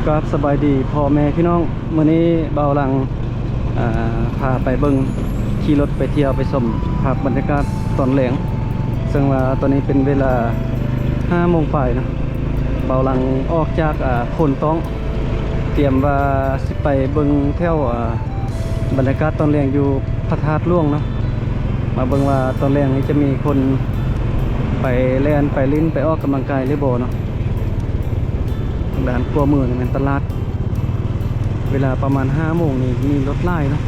ກາບສະບາຍດີພໍ່ແມ່ພີ່ນ້ອງ, ມື້ນີ້ບ່າວຫຼັງ ອ່າ ພາໄປເບິ່ງ ຂີ່ລົດໄປທ່ຽວໄປຊົມພາບບັນຍາກາດຕອນແລງ, ເຊິ່ງວ່າຕອນນີ້ເປັນເວລາຫ້າໂມງປາຍເນາະ. ບ່າວຫຼັງອອກຈາກ ອ່າ ໂພນຕ້ອງ ຕຽມວ່າຊິໄປເບິ່ງແຖວ ອ່າ ບັນຍາກາດຕອນແລງຢູ່ພະທາດຫຼວງເນາະ, ມາເບິ່ງວ່າຕອນແລງນີ້ຈະມີຄົນໄປແລ່ນໄປຫຼິ້ນໄປອອກກຳລັງກາຍຫຼືບໍ່ເນາະ. ທາງດ້ານຂວາມືນີ້ແມ່ນຕະຫຼາດ, ເວລາປະມານຫ້າໂມງນີ້ມີລົດຫຼາຍເນາະ.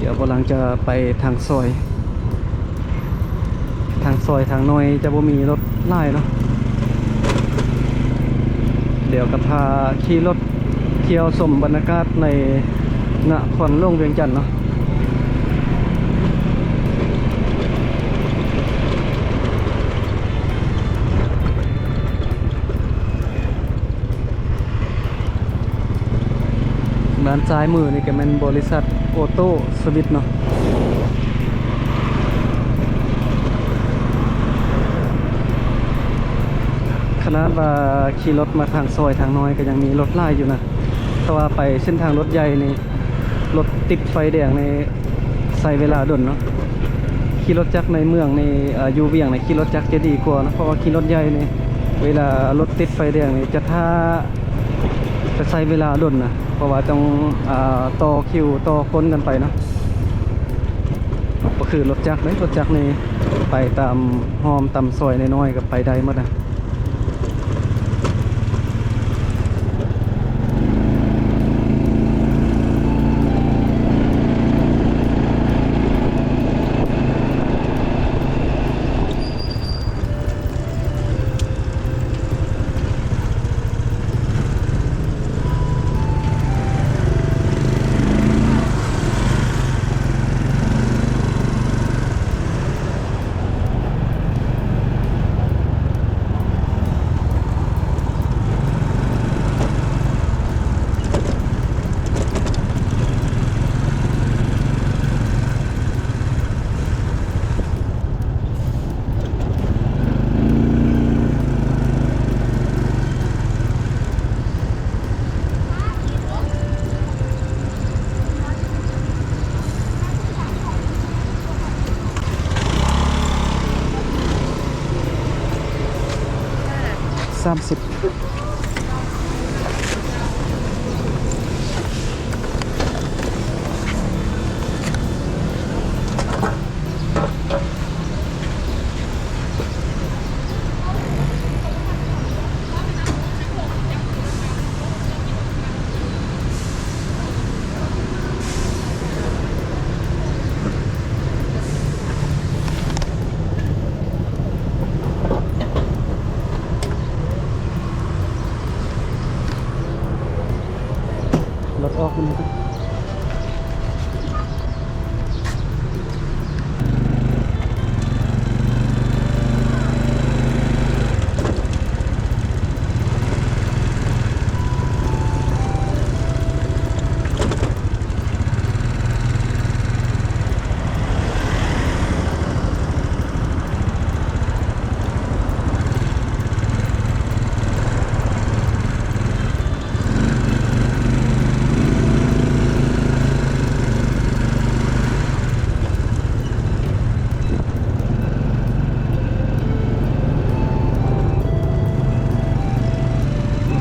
ດຽວບ່າວຫຼັງຈະໄປທາງຊອຍ ທາງຊອຍທາງນ້ອຍຈະບໍ່ມີລົດຫຼາຍເນາະ. ດຽວກໍພາຂີ່ລົດທ່ຽວຊົມບັນຍາກາດໃນນະຄອນຫຼວງວຽງຈັນເນາະ. ດ້ານຊ້າຍມືນີ້ກໍແມ່ນບໍລິສັດໂອໂຕ້ສະວິດເນາະ. ຂະໜາດວ່າຂີ່ລົດມາທາງຊອຍທາງນ້ອຍກໍຍັງມີລົດຫຼາຍຢູ່ນະ, ແຕ່ວ່າໄປເສັ້ນທາງລົດໃຫຍ່ນີ້ ລົດຕິດໄຟແດງນີ້ ໃຊ້ເວລາດົນເນາະ. ຂີ່ລົດຈັກໃນເມືອງນີ້ ເອີ ຢູ່ວຽງນີ້ຂີ່ລົດຈັກຈະດີກວ່າເນາະ, ເພາະວ່າຂີ່ລົດໃຫຍ່ນີ້ ເວລາລົດຕິດໄຟແດງນີ້ຈະຖ້າ ຈະໃຊ້ເວລາດົນນະ, ເພາະວ່າຕ້ອງ ອ່າ ຕໍ່ຄິວຕໍ່ຄົນກັນໄປເນາະ. ບໍ່ຄືລົດຈັກເດ້, ລົດຈັກນີ້ໄປຕາມຮ່ອມຕາມຊອຍນ້ອຍໆກໍໄປໄດ້ໝົດນະ. ສາມສິບ. ລົດອອກມັນ ໂອ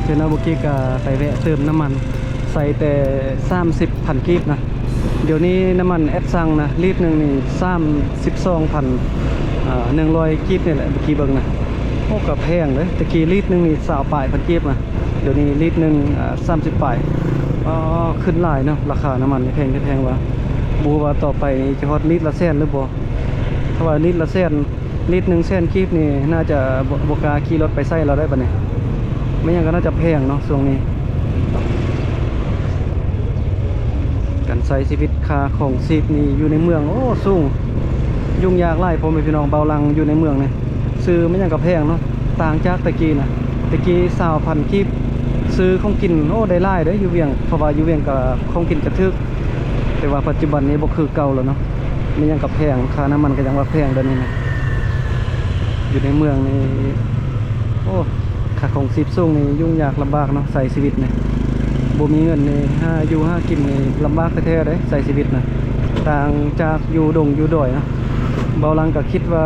ເຄເນາະ, ເມື່ອກີ້ກໍໄປແວະເຕີມນ້ຳມັນ ໃສ່ແຕ່ສາມສິບພັນກີບນະ. ດຽວນີ້ນ້ຳມັນແອັດຊັງນະ ລີດໜຶ່ງນີ້ສາມສິບສອງພັນ ອ່າ ໜຶ່ງຮ້ອຍກີບນີ້ແຫຼະ ເມື່ອກີ້ເບິ່ງນະ. ໂອ້ ກໍແພງເດ້, ແຕ່ກີ້ລີດໜຶ່ງນີ້ຊາວປາຍພັນກີບນະ, ດຽວນີ້ລີດໜຶ່ງ ອ່າ ສາມສິບປາຍ. ອໍ ຂຶ້ນຫຼາຍເນາະ, ລາຄານ້ຳມັນນີ້ແພງແທ້ແພງວ່າ. ບໍ່ຮູ້ວ່າຕໍ່ໄປນີ້ຈະຮອດລີດລະແສນຫຼືບໍ່. ຖ້າວ່າລີດລະແສນ ລິດໜຶ່ງແສນກີບນີ້ ໜ້າຈະບໍ່ ບໍ່ກ້າຂີ່ລົດໄປໃສແລ້ວໄດ໋ບັດນີ້. ແມ່ນຫຍັງກໍໜ້າຈະແພງເນາະຊ່ວງນີ້. ການໃຊ້ຊີວິດ ຄ່າຄອງຊີບນີ້ຢູ່ໃນເມືອງ ໂອ້ ສູງ ຫຍຸ້ງຍາກຫຼາຍ ພໍ່ແມ່ພີ່ນ້ອງ. ເບົາຫຼັງຢູ່ໃນເມືອງນີ້ ຊື້ແມ່ນຫຍັງກໍແພງເນາະ, ຕ່າງຈາກແຕ່ກີ້ນະ. ແຕ່ກີ້ຊາວພັນກີບ ຊື້ຂອງກິນ ໂອ້ ໄດ້ຫຼາຍເດ້ຢູ່ວຽງ, ເພາະວ່າຢູ່ວຽງກໍຂອງກິນກໍຖືກ. ແຕ່ວ່າປັດຈຸບັນນີ້ບໍ່ຄືເກົ່າແລ້ວເນາະ, ແມ່ນຫຍັງກໍແພງ, ຄ່ານ້ຳມັນກໍຍັງວ່າແພງດຽວນີ້ນະ. ຢູ່ໃນເມືອງນີ້ ໂອ້ ຄ່າຄອງຊີບສູງນີ້ ຫຍຸ້ງຍາກລຳບາກເນາະ ໃຊ້ຊີວິດນີ້ ບໍ່ມີເງິນນີ້ ຫາຢູ່ຫາກິນນີ້ລຳບາກແທ້ໆເດ້ ໃຊ້ຊີວິດນະ ຕ່າງຈາກຢູ່ດົງຢູ່ດອຍເນາະ. ເບົາຫຼັງກໍຄິດວ່າ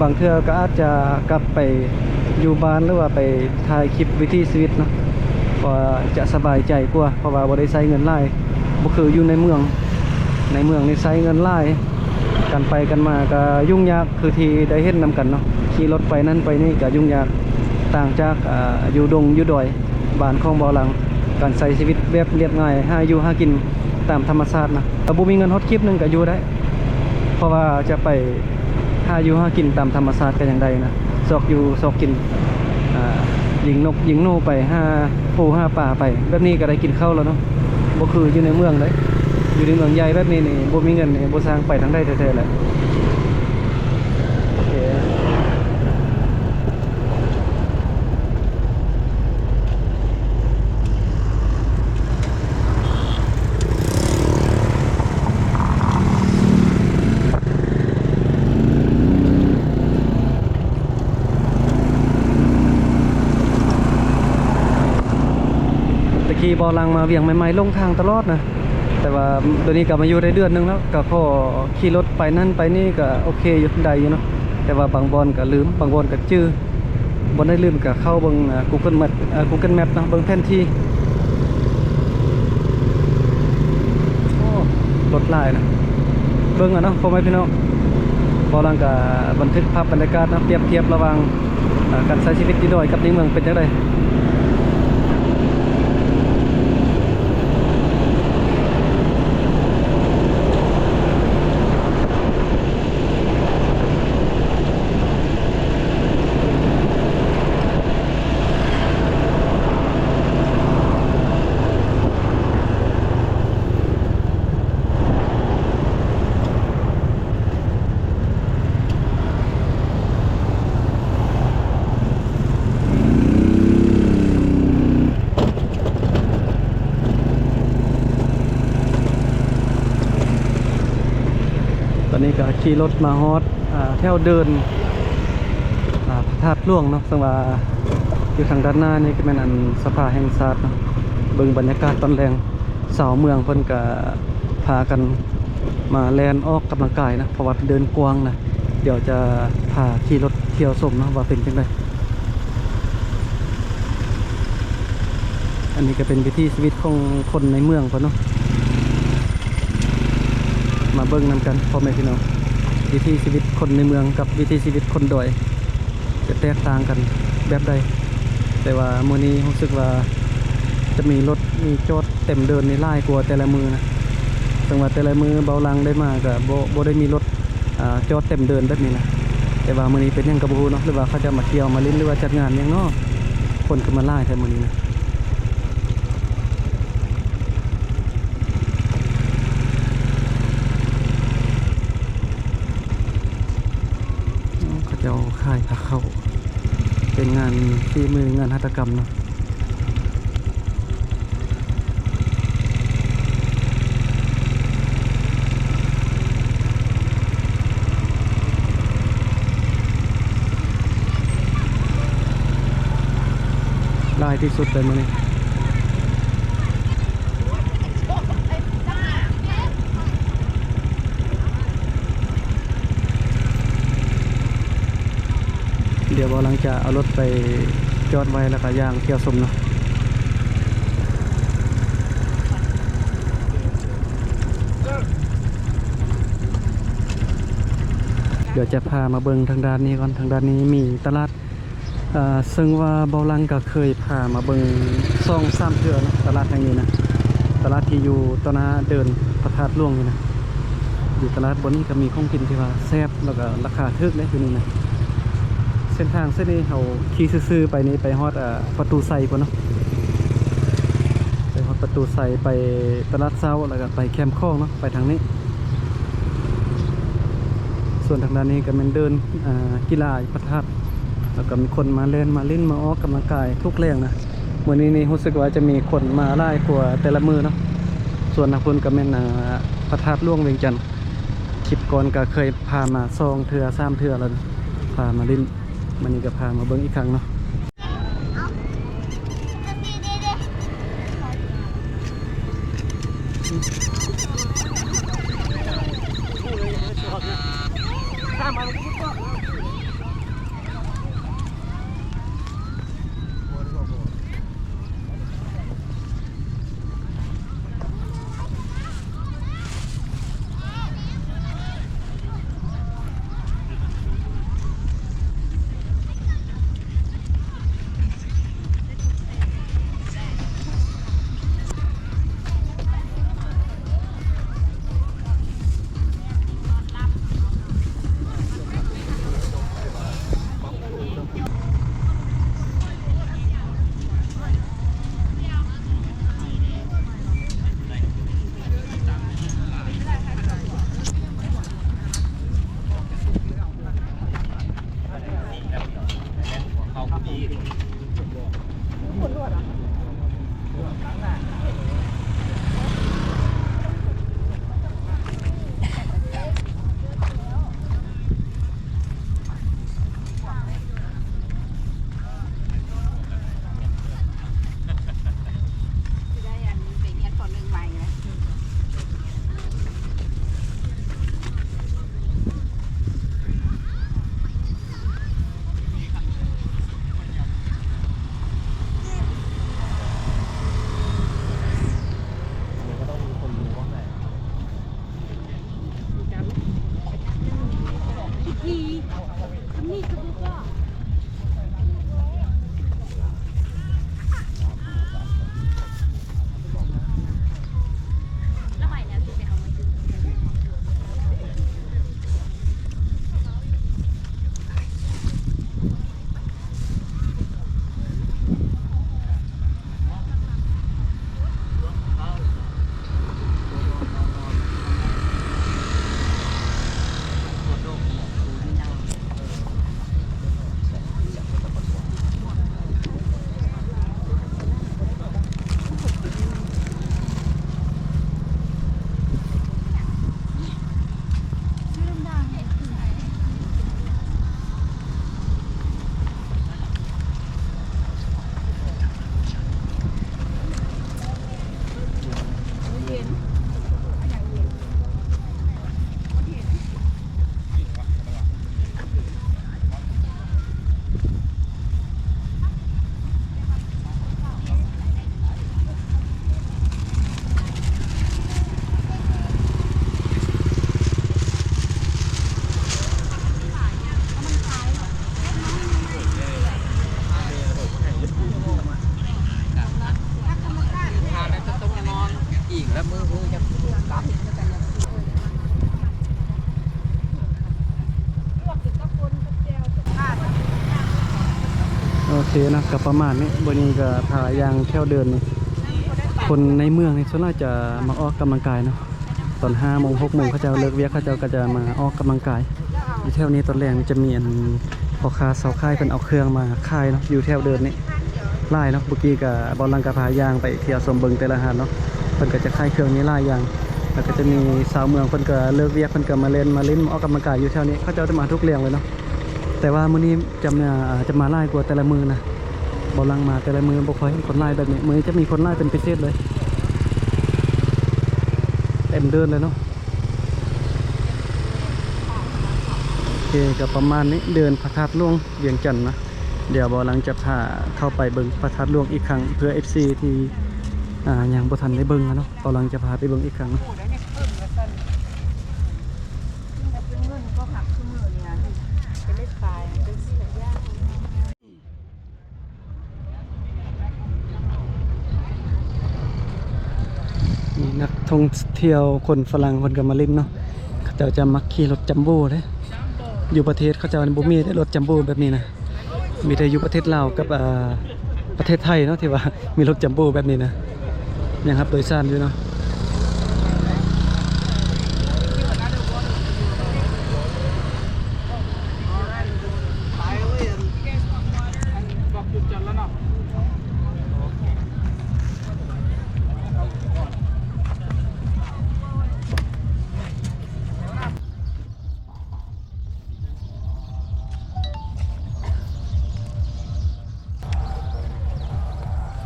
ບາງເທື່ອກໍອາດຈະກັບໄປຢູ່ບ້ານ ຫຼືວ່າໄປຖ່າຍຄລິບວິຖີຊີວິດເນາະ ເພາະວ່າຈະສະບາຍໃຈກວ່າ ເພາະວ່າບໍ່ໄດ້ໃຊ້ເງິນຫຼາຍ ບໍ່ຄືຢູ່ໃນເມືອງ. ໃນເມືອງນີ້ໃຊ້ເງິນຫຼາຍ ການໄປການມາກໍຫຍຸ້ງຍາກ ຄືທີ່ໄດ້ເຫັນນຳກັນເນາະ ຂີ່ລົດໄປນັ້ນໄປນີ້ກໍຫຍຸ້ງຍາກ ຕ່າງຈາກ ອາ ຢູ່ດົງຢູ່ດອຍ ບ້ານຂອງເບົາຫຼັງ ການໃຊ້ຊີວິດແບບລຽບງ່າຍ ຫາຢູ່ຫາກິນຕາມທຳມະຊາດນະ ກໍບໍ່ມີເງິນຮອດກີບໜຶ່ງກໍຢູ່ໄດ້ ເພາະວ່າຈະໄປຫາຢູ່ຫາກິນຕາມທຳມະຊາດກໍຍັງໄດ້ນະ ຊອກຢູ່ຊອກກິນ ອາ ຍິງນົກຍິງໜູໄປ ຫາປູຫາປາໄປ ແບບນີ້ກໍໄດ້ກິນເຂົ້າແລ້ວເນາະ ບໍ່ຄືຢູ່ໃນເມືອງເດ້. ຢູ່ໃນເມືອງໃຫຍ່ແບບນີ້ນີ້ ບໍ່ມີເງິນນີ້ ບໍ່ຊ່າງໄປທາງໃດແທ້ໆແຫຼະ. ໂອເຄ ແຕ່ກີ້ເບົາຫຼັງມາວຽງໃໝ່ໆ ຫຼົງທາງຕະຫຼອດນະ ແຕ່ວ່າດຽວນີ້ກໍມາຢູ່ໄດ້ເດືອນໜຶ່ງແລ້ວ ກໍພໍຂີ່ລົດໄປນັ້ນໄປນີ້ກໍໂອເຄຢູ່ ໄດ້ຢູ່ເນາະ ແຕ່ວ່າບາງບ່ອນກໍລືມ ບາງບ່ອນກໍຈື່ ບ່ອນໃດລືມກໍເຂົ້າເບິ່ງ ອາ Google Map ເອີ Google Map ເນາະ ເບິ່ງແຜນທີ່. ໂອ້ ລົດຫຼາຍນະ ເບິ່ງເອົາເນາະ ພໍ່ແມ່ພີ່ນ້ອງ ເບົາຫຼັງກໍບັນທຶກພາບບັນຍາກາດເນາະ ປຽບທຽບລະຫວ່າງ ເອີ ການໃຊ້ຊີວິດຢູ່ດອຍກັບໃນເມືອງເປັນຈັ່ງໃດ. ຕອນນີ້ກໍຂີ່ລົດມາຮອດ ອ່າ ແຖວເດີ່ນ ອ່າ ພະທາດຫຼວງເນາະ ເຊິ່ງວ່າຢູ່ທາງດ້ານໜ້ານີ້ກໍແມ່ນ ອັນ ສະພາແຫ່ງຊາດເນາະ. ເບິ່ງບັນຍາກາດຕອນແລງ ຊາວເມືອງເພິ່ນກໍພາກັນມາແລ່ນອອກກຳລັງກາຍນະ ເພາະວ່າເດີ່ນກວ້າງນະ. ດຽວຈະພາຂີ່ລົດທ່ຽວຊົມເນາະ ວ່າເປັນຈັ່ງໃດ. ອັນນີ້ກໍເປັນວິຖີຊີວິດຂອງຄົນໃນເມືອງເພິ່ນເນາະ ມາເບິ່ງນຳກັນ ພໍ່ແມ່ພີ່ນ້ອງ ວິຖີຊີວິດຄົນໃນເມືອງກັບວິຖີຊີວິດຄົນດອຍ ຈະແຕກຕ່າງກັນແບບໃດ. ແຕ່ວ່າມື້ນີ້ຮູ້ສຶກວ່າຈະມີລົດ ມີຈອດເຕັມເດີ່ນນີ້ຫຼາຍກວ່າແຕ່ລະມື້ນະ ເຊິ່ງວ່າແຕ່ລະມື້ເບົາຫຼັງໄດ້ມາກໍບໍ່ ບໍ່ໄດ້ມີລົດ ອ່າ ຈອດເຕັມເດີ່ນແບບນີ້ນະ. ແຕ່ວ່າມື້ນີ້ເປັນຫຍັງກໍບໍ່ຮູ້ເນາະ ຫຼືວ່າເຂົາເຈົ້າມາທ່ຽວມາຫຼິ້ນ ຫຼືວ່າຈັດງານຫຍັງເນາະ ຄົນຄືມາຫຼາຍແທ້ມື້ນີ້ນະ. ເຂົາເຈົ້າຂາຍພາເຂົ້າ ເປັນງານຝີມື ງານຫັດຖະກຳເນາະ. ຫຼາຍທີ່ສຸດເລີຍມື້ນີ້. ດຽວເບົາຫຼັງຈະເອົາລົດໄປຈອດໄວ້ ແລ້ວກໍຍ່າງທ່ຽວຊົມເນາະ. ດຽວຈະພາມາເບິ່ງທາງດ້ານນີ້ກ່ອນ. ທາງດ້ານນີ້ມີຕະຫຼາດ ເຊິ່ງວ່າເບົາຫຼັງກໍເຄີຍພາມາເບິ່ງສອງສາມເທື່ອເນາະ ຕະຫຼາດແຫ່ງນີ້ນະ ຕະຫຼາດທີ່ຢູ່ຕໍ່ໜ້າເດີ່ນພະທາດຫຼວງນີ້ນະ. ຢູ່ຕະຫຼາດບ່ອນນີ້ກໍມີຂອງກິນທີ່ວ່າແຊບ ແລ້ວກໍລາຄາຖືກເດ້ຢູ່ນີ້ນະ. ເສັ້ນທາງເສັ້ນນີ້ເຮົາຂີ່ຊື່ໆໄປນີ້ໄປຮອດ ເອີ ປະຕູໄຊພຸ້ນເນາະ ໄປຮອດປະຕູໄຊ ໄປຕະຫຼາດເຊົ້າ ແລ້ວກໍໄປແຄມຂອງເນາະ ໄປທາງນີ້. ສ່ວນທາງດ້ານນີ້ກໍແມ່ນເດີ່ນ ອາ ກິລາ ພະທາດ ແລ້ວກໍມີຄົນມາແລ່ນມາຫຼິ້ນມາອອກກຳລັງກາຍທຸກແລງນະ. ມື້ນີ້ນີ້ຮູ້ສຶກວ່າຈະມີຄົນມາຫຼາຍກວ່າແຕ່ລະມື້ເນາະ. ສ່ວນທາງພຸ້ນກໍແມ່ນ ອາ ພະທາດຫຼວງວຽງຈັນ. ຄລິບກ່ອນກໍເຄີຍພາມາສອງເທື່ອສາມເທື່ອແລ້ວ ພາມາຫຼິ້ນ. ມື້ນີ້ກໍພາມາເບິ່ງອີກຄັ້ງເນາະ. ເຄເນາະ ກໍປະມານນີ້. ມື້ນີ້ກໍຖ້າຢ່າງແຖວເດີ່ນນີ້ ຄົນໃນເມືອງນີ້ສ່ວນຫຼາຍຈະມາອອກກຳລັງກາຍເນາະ. ຕອນຫ້າໂມງ ຫົກໂມງ ເຂົາເຈົ້າເລີກວຽກ ເຂົາເຈົ້າກໍຈະມາອອກກຳລັງກາຍ. ຢູ່ແຖວນີ້ຕອນແລງນີ້ຈະມີອັນພໍ່ຄ້າຊາວຂາຍເພິ່ນເອົາເຄື່ອງມາຂາຍເນາະ ຢູ່ແຖວເດີ່ນນີ້ຫຼາຍເນາະ. ເມື່ອກີ້ກໍບ່າວຫຼັງກໍພາຍ່າງໄປທ່ຽວຊົມເບິ່ງແຕ່ລະຮ້ານເນາະ. ເພິ່ນກໍຈະຂາຍເຄື່ອງມີຫຼາຍຢ່າງ ແລ້ວກໍຈະມີຊາວເມືອງເພິ່ນກໍເລີກວຽກ ເພິ່ນກໍມາຫຼິ້ນມາຫຼິ້ນ ມາອອກກຳລັງກາຍຢູ່ແຖວນີ້. ເຂົາເຈົ້າຈະມາທຸກແລງເລີຍເນາະ. ແຕ່ວ່າມື້ນີ້ຈະມາ ອາ ຈະມາຫຼາຍກວ່າແຕ່ລະມື້ນະ. ບ່າວຫຼັງມາແຕ່ລະມື້ບໍ່ຄ່ອຍເຫັນຄົນຫຼາຍແບບນີ້ ມື້ນີ້ຈະມີຄົນຫຼາຍເປັນພິເສດເລີຍ ເຕັມເດີ່ນເລີຍເນາະ. ໂອເຄ ກໍປະມານນີ້ ເດີ່ນພະທາດຫຼວງວຽງຈັນນະ. ດຽວບ່າວຫຼັງຈະພາເຂົ້າໄປເບິ່ງພະທາດຫຼວງອີກຄັ້ງ ເພື່ອເອັຟຊີທີ່ ອາ ຍັງບໍ່ທັນໄດ້ເບິ່ງນະເນາະ. ບ່າວຫຼັງຈະພາໄປເບິ່ງອີກຄັ້ງ. ມີນັກທ່ອງທ່ຽວຄົນຝຣັ່ງເພິ່ນກໍມາຫຼິ້ນເນາະ. ເຂົາເຈົ້າຈະມັກຂີ່ລົດຈັມໂບ້ເດ້. ຢູ່ປະເທດເຂົາເຈົ້ານີ້ບໍ່ມີເດ້ລົດຈັມໂບ້ແບບນີ້ນະ. ມີແຕ່ຢູ່ປະເທດລາວກັບ ອາ ປະເທດໄທເນາະ ທີ່ວ່າມີລົດຈັມໂບ້ແບບນີ້ນະ. ຍັງຮັບໂດຍສານຢູ່ເນາະ.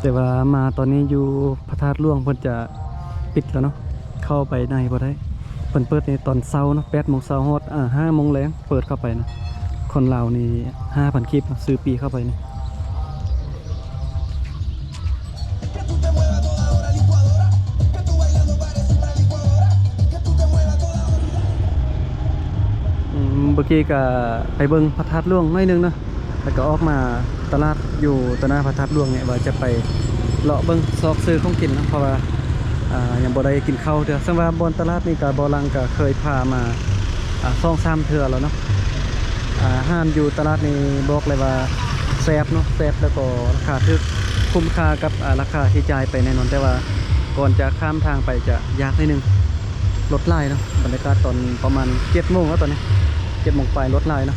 ແຕ່ວ່າມາຕອນນີ້ຢູ່ພະທາດຫຼວງເພິ່ນຈະປິດແລ້ວເນາະ ເຂົ້າໄປໃນບໍ່ໄດ້. ເພິ່ນເປີດໃນຕອນເຊົ້າເນາະ ແປດໂມງເຊົ້າຮອດ ອາ ຫ້າໂມງແລງ ເປີດເຂົ້າໄປນະ. ຄົນລາວນີ້ ຫ້າພັນກີບເນາະ ຊື້ປີ້ເຂົ້າໄປນີ້. ອືມ ເມື່ອກີ້ກະໄປເບິ່ງພະທາດຫຼວງໜ້ອຍໜຶ່ງເນາະ ແລ້ວກະອອກມາຕະຫຼາດຢູ່ຕໍ່ໜ້າພະທາດຫຼວງນີ້ ວ່າຈະໄປເລາະເບິ່ງຊອກຊື້ຂອງກິນເນາະ ເພາະວ່າ ອາ ຍັງບໍ່ໄດ້ກິນເຂົ້າເທື່ອ. ເຊິ່ງວ່າບ່ອນຕະຫຼາດນີ້ກະ ບ່າວຫຼັງກະເຄີຍພາມາ ອາ ສອງສາມເທື່ອແລ້ວເນາະ. ອາຫານຢູ່ຕະຫຼາດນີ້ບອກເລີຍວ່າແຊບເນາະ ແຊບ ແລ້ວກໍລາຄາຖືກ ຄຸ້ມຄ່າກັບ ອາ ລາຄາທີ່ຈ່າຍໄປແນ່ນອນ. ແຕ່ວ່າກ່ອນຈະຂ້າມທາງໄປຈະຍາກໜ້ອຍໜຶ່ງ ລົດຫຼາຍເນາະ. ບັນຍາກາດຕອນປະມານເຈັດໂມງແລ້ວຕອນນີ້ ເຈັດໂມງປາຍ ລົດຫຼາຍເນາະ.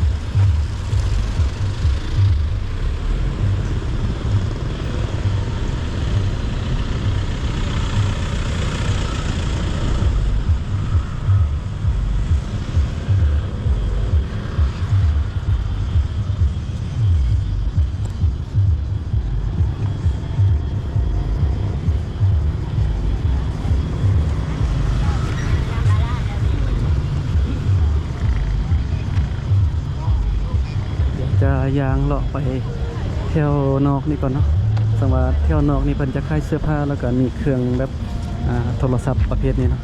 ດຽວຈະຍ່າງເລາະໄປແຖວນອກນີ້ກ່ອນເນາະ. ເຊິ່ງວ່າແຖວນອກນີ້ເພິ່ນຈະຂາຍເສື້ອຜ້າ ແລ້ວກະມີເຄື່ອງແບບ ອາ ໂທລະສັບປະເພດນີ້ເນາະ.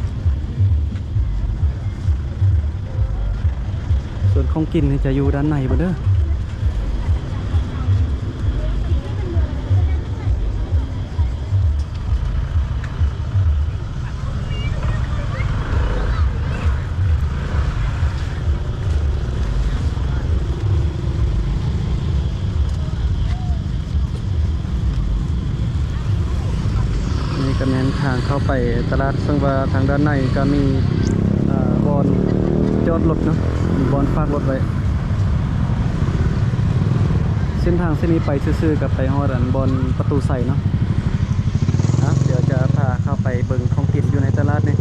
ສ່ວນຂອງກິນນີ້ຈະຢູ່ດ້ານໃນພຸ້ນເດີ. ນີ້ກໍແມ່ນທາງເຂົ້າໄປຕະຫຼາດ ເຊິ່ງວ່າທາງດ້ານໃນກໍມີ ເອີ ບ່ອນຈອດລົດເນາະ ມີບ່ອນຝາກລົດໄວ້. ເສັ້ນທາງເສັ້ນນີ້ໄປຊື່ໆ ກໍໄປຮອດອັນບ່ອນປະຕູໄຊເນາະ. ອ່ະ ດຽວຈະພາເຂົ້າໄປເບິ່ງຂອງກິນຢູ່ໃນຕະຫຼາດນີ້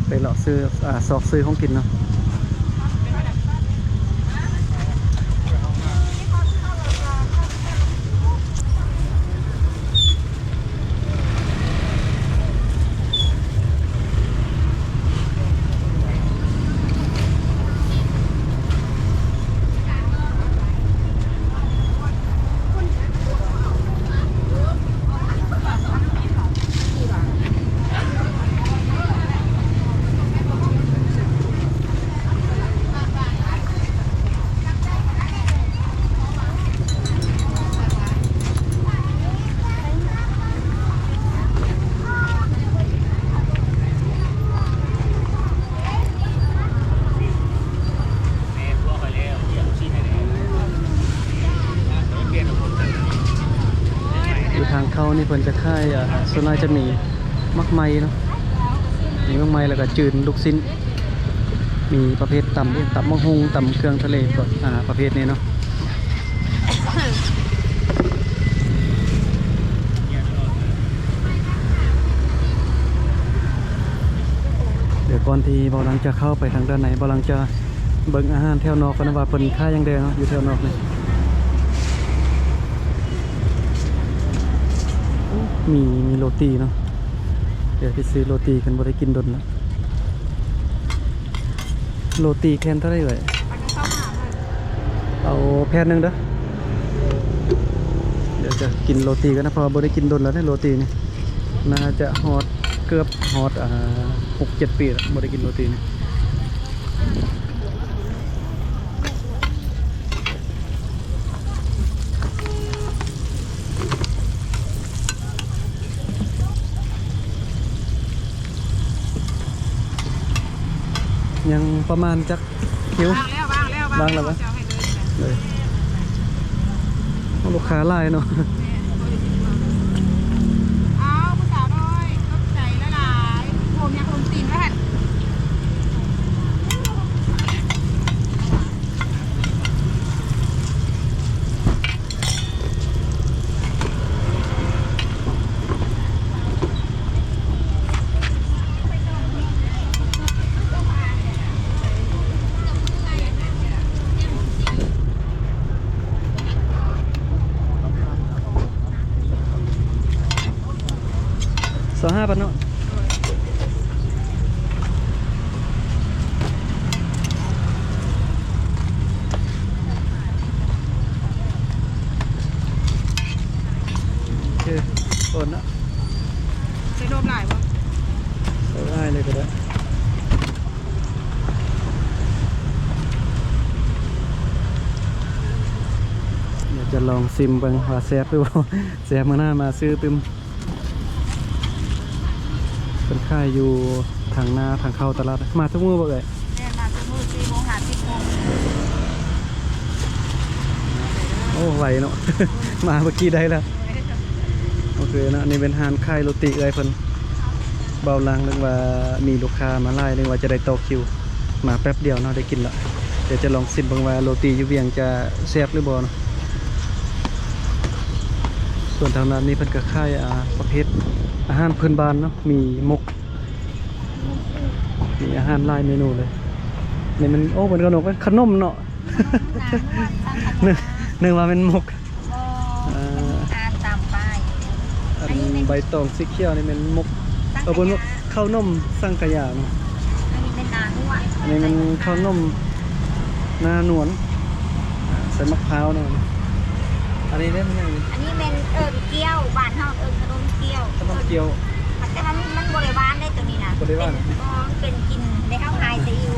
ໄປເລາະຊື້ ອາ ຊອກຊື້ຂອງກິນເນາະ. ອ ນີ້ເພິ່ນຈະຂາຍ ອ່າ ສ່ວນຫຼາຍຈະມີໝາກໄມ້ເນາະ ມີໝາກໄມ້ ແລ້ວກໍຈືນ ລູກຊິ້ນ ມີປະເພດຕຳ ເອີ ຕຳບັກຫຸ່ງ ຕຳເຄື່ອງທະເລ ພວກ ອ່າ ປະເພດນີ້ເນາະ. ດຽວກ່ອນທີ່ເບົາຫຼັງຈະເຂົ້າໄປທາງດ້ານໃນ ເບົາຫຼັງຈະເບິ່ງອາຫານແຖວນອກກ່ອນນະ ວ່າເພິ່ນຂາຍຫຍັງແດ່ເນາະ ຢູ່ແຖວນອກນີ້. ມີ ມີໂຣຕີເນາະ ດຽວໄປຊື້ໂຣຕີກັນ ບໍ່ໄດ້ກິນດົນລະ. ໂຣຕີແຜ່ນເທົ່າໃດເອີຍ? ອັນນີ້ຊາວຫ້າ ເອົາແຜ່ນໜຶ່ງເດີ. ດຽວຈະກິນໂຣຕີກັນນະ ເພາະວ່າບໍ່ໄດ້ກິນດົນແລ້ວເດ້ ໂຣຕີນີ້ ໜ້າຈະຮອດ ເກືອບຮອດ ອ່າ ຫົກເຈັດປີແລ້ວ ບໍ່ໄດ້ກິນໂຣຕີນີ້. ຍັງປະມານຈັກຄິວ? ວາງແລ້ວ ວາງແລ້ວ ວາງແລ້ວ ວາງແລ້ວບໍ່? ເອີ ລູກຄ້າຫຼາຍເນາະ. ເອົາ ຜູ້ສາວນ້ອຍ ຂອບໃຈຫຼາຍໆ ໂຮມຍັງໂຮມຕີນວ່າຫັ້ນ. ຊາວຫ້າພັນເນາະ. ໂອເຄ ໂອນເນາະ. ໃສ່ນມຫຼາຍບໍ່? ໃສ່ຫຼາຍເລີຍກໍໄດ້. ດຽວຈະລອງຊິມເບິ່ງວ່າແຊບຫຼືບໍ່ ແຊບ ມື້ໜ້າມາຊື້ຕື່ມ. ເພິ່ນຂາຍຢູ່ທາງໜ້າທາງເຂົ້າຕະຫຼາດ. ມາທຸກມື້ບໍ່ເອີຍ? ແມ່ນ ມາທຸກມື້ ສີ່ໂມງຫາສິບໂມງ. ໂອ້ ໄວເນາະ ມາເມື່ອກີ້ໄດ້ແລ້ວ. ໂອເຄເນາະ ນີ້ເປັນຮ້ານຂາຍໂຣຕີເອື້ອຍເພິ່ນ. ເບົາຫຼັງນຶກວ່າມີລູກຄ້າມາຫຼາຍ ນຶກວ່າຈະໄດ້ຕໍ່ຄິວ ມາແປັບດຽວເນາະ ໄດ້ກິນລະ. ດຽວຈະລອງຊິມເບິ່ງວ່າໂຣຕີຢູ່ວຽງຈະແຊບຫຼືບໍ່ເນາະ. ສ່ວນທາງດ້ານນີ້ເພິ່ນກໍຂາຍ ອ່າ ປະເພດອາຫານພື້ນບ້ານເນາະ ມີໝົກ ມີອາຫານຫຼາຍເມນູເລີຍ. ນີ້ມັນ ໂອ້ ເປັນຂະໜົມ ເປັນຂະໜົມເນາະ. ນຶກ ນຶກວ່າແມ່ນໝົກ. ບໍ່ ເອີ ມັນມີອ່ານຕາມປ້າຍ. ອັນ ອັນນີ້ແມ່ນ ໃບຕອງສີຂຽວນີ້ແມ່ນໝົກ ສັງຂະຫຍາ. ເອີ ເພິ່ນວ່າເຂົ້າໜົມສັງຂະຫຍາເນາະ. ອັນນີ້ແມ່ນໜ້ານວນ. ອັນນີ້ແມ່ນເຂົ້າໜົມໜ້ານວນ. ອ່າ ໃສ່ໝາກພ້າວແດ່. ອັນນີ້ເດ້ແມ່ນຫຍັງນີ້? ອັນນີ້ແມ່ນ ເອີ້ນກ້ຽວ ບ້ານເຮົາເອີ້ນຂະໜົມກ້ຽວ. ຂະໜົມກ້ຽວ. ແຕ່ວ່າມັນ ມັນບໍ່ໄດ້ຫວານເດ້ ໂຕນີ້ນະ. ບໍ່ໄດ້ຫວານ. ເປັນ ບໍ່ ມັນເປັນກິ່ນ ແລ້ວເຮົາຫາຍໃສ່ຢູ່.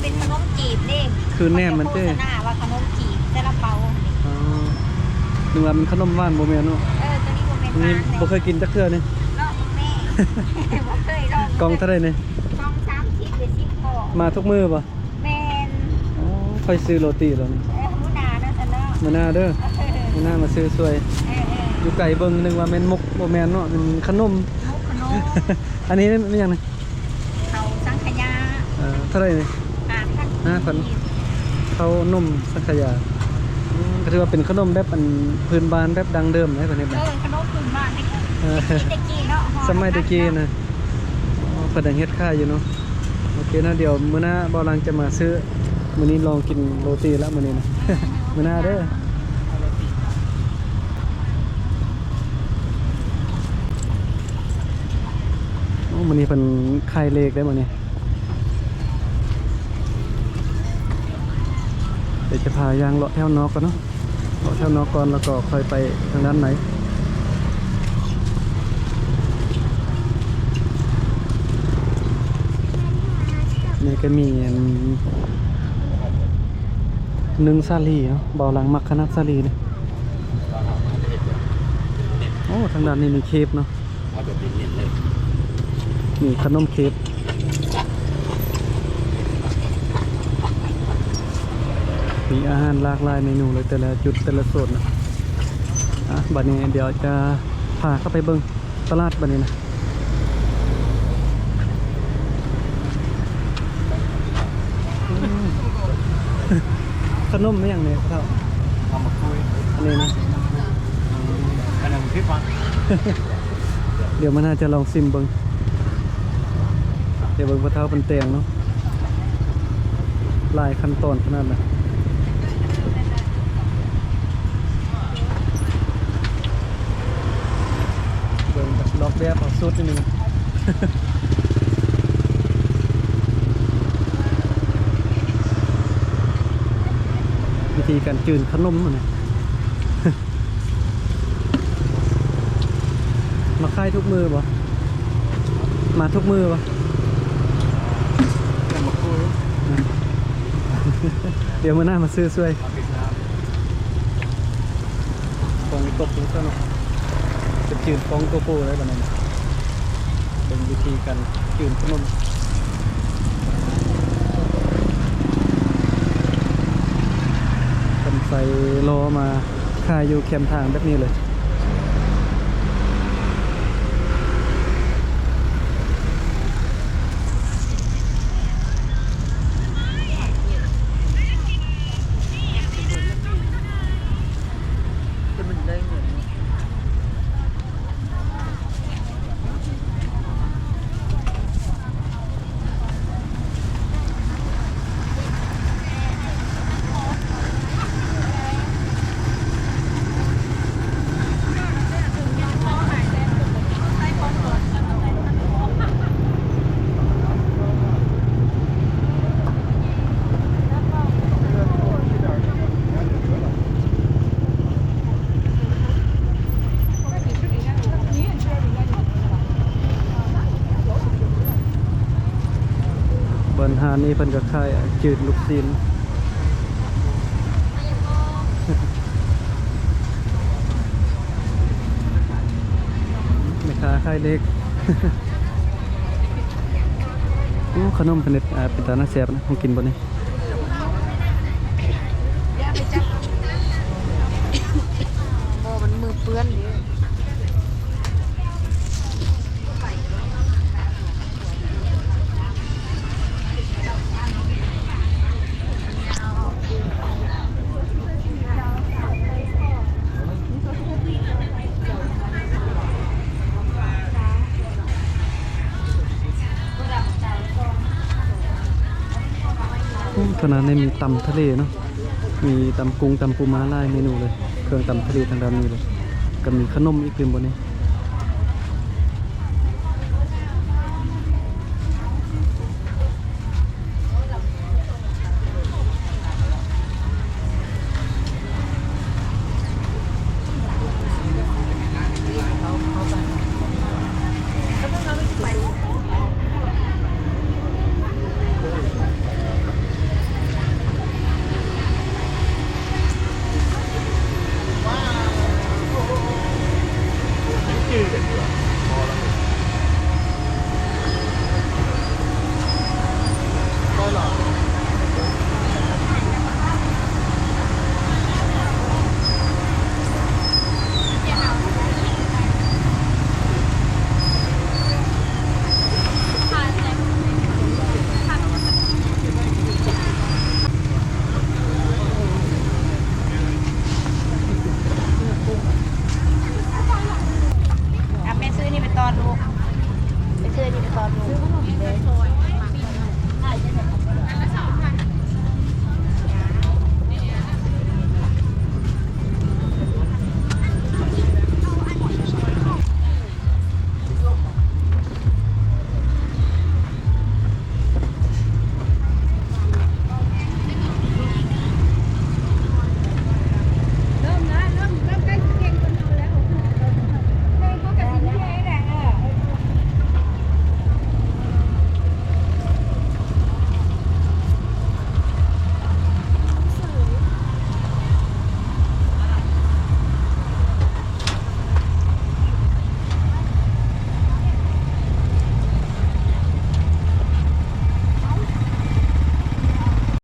ເປັນຂະໜົມຈີບເດ້. ຄືແນມມັນເດ້ ໂຄສະນາວ່າຂະໜົມຈີບ ຊາລາເປົາ. ອໍ ນຶກວ່າແມ່ນຂະໜົມຫວານ ບໍ່ແມ່ນເນາະ. ເອີ ໂຕນີ້ບໍ່ແມ່ນຫວານເດ້. ບໍ່ເຄີຍກິນຈັກເທື່ອນີ້. ລອງເບິ່ງແດ່. ບໍ່ເຄີຍລອງ. ກ່ອງເທົ່າໃດນີ້? ກ່ອງສາມສິບ ຫຼື ສິບ ກໍ. ມາທຸກມື້ບໍ່? ແມ່ນ. ໂອ້ ຂ້ອຍຊື້ໂຣຕີແລ້ວນີ້. ເອີ ມື້ໜ້າເນາະ ຊັ້ນເນາະ. ມື້ໜ້າເດີ. ເອີ ມື້ໜ້າມາຊື້ຊ່ວຍ. ເອີ ເອີ ຢູ່ໄກເບິ່ງ ນຶກວ່າແມ່ນໝົກ ບໍ່ແມ່ນເນາະ ແມ່ນຂະໜົມ. ໝົກຂະໜົມ. ອັນນີ້ແມ່ນຫຍັງນີ້? ເຂົ້າສັງຂະຫຍາ. ເອີ ເທົ່າໃດນີ້? ຫ້າພັນ. ຫ້າພັນ. ເຂົ້າໜົມສັງຂະຫຍາ. ອືມ ກໍຖືວ່າເປັນຂະໜົມແບບ ອັນ ພື້ນບ້ານແບບດັ້ງເດີມເດ້ ເພິ່ນເຮັດນະ. ເອີ ຂະໜົມພື້ນບ້ານເດ້. ເອີ ແຕ່ກີ້ເນາະ ສະໄໝແຕ່ກີ້ນະ. ອໍ ເພິ່ນຍັງເຮັດຂາຍຢູ່ເນາະ. ໂອເຄເນາະ ດຽວມື້ໜ້າເບົາຫຼັງຈະມາຊື້. ມື້ນີ້ລອງກິນໂຣຕີລະ ມື້ນີ້ນະ. ມື້ໜ້າເດີ. ໂອ້ ມື້ນີ້ເພິ່ນຂາຍເລກເດ້ມື້ນີ້. ດຽວຈະພາຍ່າງເລາະແຖວນອກກ່ອນເນາະ. ເລາະແຖວນອກກ່ອນ ແລ້ວກໍຄ່ອຍໄປທາງດ້ານໃນ. ນີ້ກໍມີອັນ ໜຶ້ງສາລີເນາະ. ເບົາຫຼັງມັກຂະໜາດສາລີເດ້. ໂອ້ ທາງດ້ານນີ້ມີເຄບເນາະ. ເອົາແບບເນັ້ນໆເລີຍ. ມີຂະໜົມເຄບ ມີອາຫານຫຼາກຫຼາຍເມນູເລີຍ ແຕ່ລະຈຸດ ແຕ່ລະໂຊນນະ. ອ່ະ ບັດນີ້ດຽວຈະ ພາເຂົ້າໄປເບິ່ງຕະຫຼາດບັດນີ້ນະ. ອືມ ຂະໜົມອີ່ຫຍັງນີ້ພໍ່ເຖົ້າ? ເອົາມາຄຸຍ ອັນນີ້ນະ. ອັນນັ້ນຜິດຫວັງ. ດຽວມື້ໜ້າຈະລອງຊິມເບິ່ງ. ດຽວເບິ່ງພໍ່ເຖົ້າເພິ່ນແຕ່ງເນາະ. ຫຼາຍຂັ້ນຕອນຂະໜາດນະ. ເບິ່ງ ລອກແບບເອົາສູດໜຶ່ງ ວິທີການຈືນຂະໜົມຫັ້ນນະ. ມາຂາຍທຸກມື້ບໍ່? ມາທຸກມື້ບໍ່? ດຽວມື້ໜ້າມາຊື້ຊ່ວຍ. ຂອງຕົກລົງຊະເນາະ. ຈະຈືນຟອງໂກໂກ້ໄດ້ບັດນີ້ນະ. ເບິ່ງວິທີການຈືນຂະໜົມ. ເພິ່ນໃສ່ລໍ້ມາຂາຍຢູ່ແຄມທາງແບບນີ້ເລີຍ. ແຕ່ມັນໄດ້ເງິນເນາະ. ເບິ່ງຮ້ານນີ້ເພິ່ນກໍຂາຍຈືນລູກຊີ້ນ. ແມ່ຄ້າຂາຍເລກ. ໂອ້ ຂະໜົມເພິ່ນເຮັດ ອ່າ ເປັນຕາໜ້າແຊບນະ ຂອງກິນບ່ອນນີ້. ບໍ່ ມັນມືເປື້ອນເດ້. ໂອ້ ຂະໜາດນີ້ມີຕຳທະເລເນາະ, ມີຕຳກຸ້ງ ຕຳປູມ້າ ຫຼາຍເມນູເລີຍ. ເຄື່ອງຕຳທະເລທາງດ້ານນີ້ເລີຍ, ກໍມີຂະໜົມອີກເຕັມບ່ອນນີ້. ຈື່ກັນຢູ່ວ່າ